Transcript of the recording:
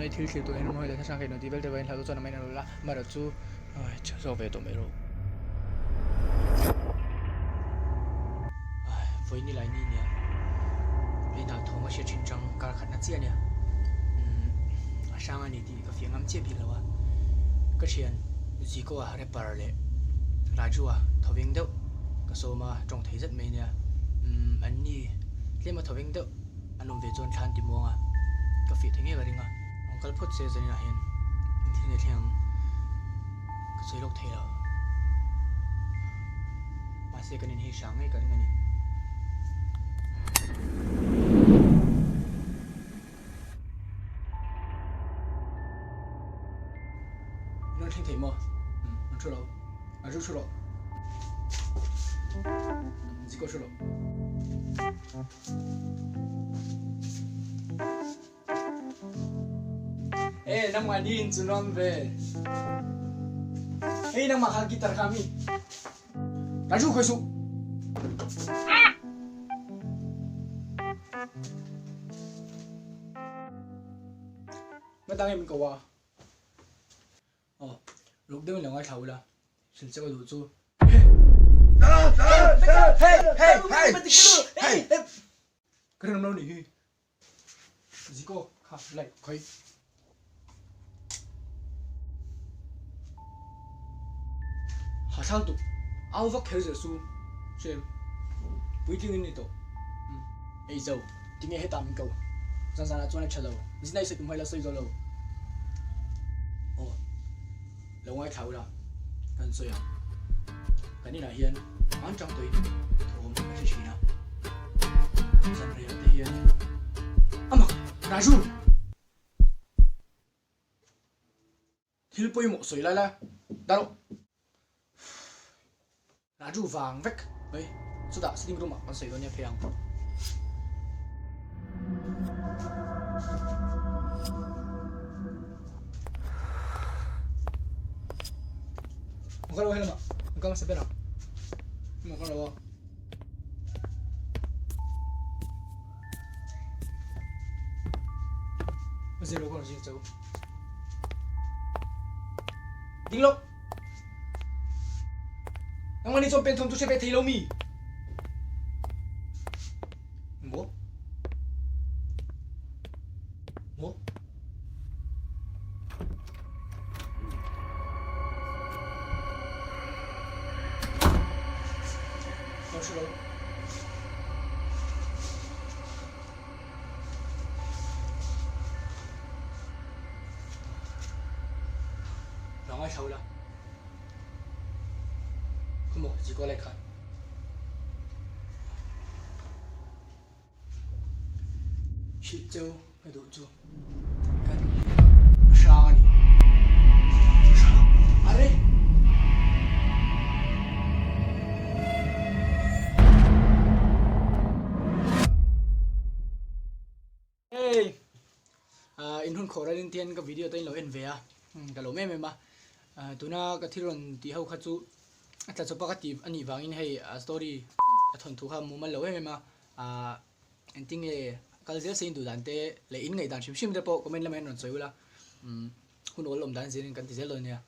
Tunlai thil thlir tur hian hmun hawi leh hrang hrang tih vel te vangin hlau chuan a main a rawl a, amaherawhchu chhe zawk ve tawh mai rawh. Vawi ni lai ni nia hei hna thawng a hriat thin chang kar khatna chiah ania a hrang a ni tih ka fiah ngam chiah bik lo a, ka thian Ziko a rapper leh Raju a thawveng deuh ka sawm a tawng thei zet mai ania an ni tlem a thawveng deuh. An awm ve chuan thla an ti muang a, ka fih thei ngei ka ring a. Rawn kal phawt se zaninah hian engthil nge thleng ang ka sawi lawk thei lo. Mahse kan in hei hrang ngei ka ring a ni. In rawn thleng thei maw? Umm, an thu lo. A zu thu rawh. Ziko thu rawh. Eh, nangmah ni in cun ram ve. Hey, nangmah kha guitar kha mi. Raju khoi su. Ma tang em ko wa. Aw, ruk deuhin lo ngaithla ula, hrilh che ka duh chu. Ka rinawm lo nih hi. Ziko kha like khawi. Ha thlang tuk au vak kher zel su Shem puitling in ni tawh. Ei zo, tinge hetah min ko? Zan zanah chuan a tha lo, zinai sawi tum haila sawi zo lo. Aw, lo ngaithla ula, kan sawi ang. Kan inah hian an chang tawhin thawm ka hre thin a, zan reiah te hian a mak, Raju! Thil pawimawh sawi lai la dah rawh. Raju vang vek mai chutah sitting room ah kan sawi dawn nia phei ang. Ka lo helama ka hmasa ber ang. Ka lo a. Zero ka rawn zir chau. Ding lo. Nangmah nih chuan pen thawm chu hre ve thei lo mi? Maw? Maw? Lo hre lo. Lo ngaithla ula. Khawmaw, zikua lai khan. Hrilh cheu ka duh chu kan hrang a ni. Hrang? Are! Hey! In hun khawh ralin tian ka video te in lo en ve a, ka lawm em em a. Tuna ka thil rawn tih ho kha chu a tla chawpa ka tih a nih vangin hei a story a thawnthu kha mumal lo em em a. Engtin nge kal zel se in duh dan te leh in ngaih dan hrim hrim te pawh comment lamah hian rawn sawi ula, hun awl awm dan zir in kan ti zel dawn nia.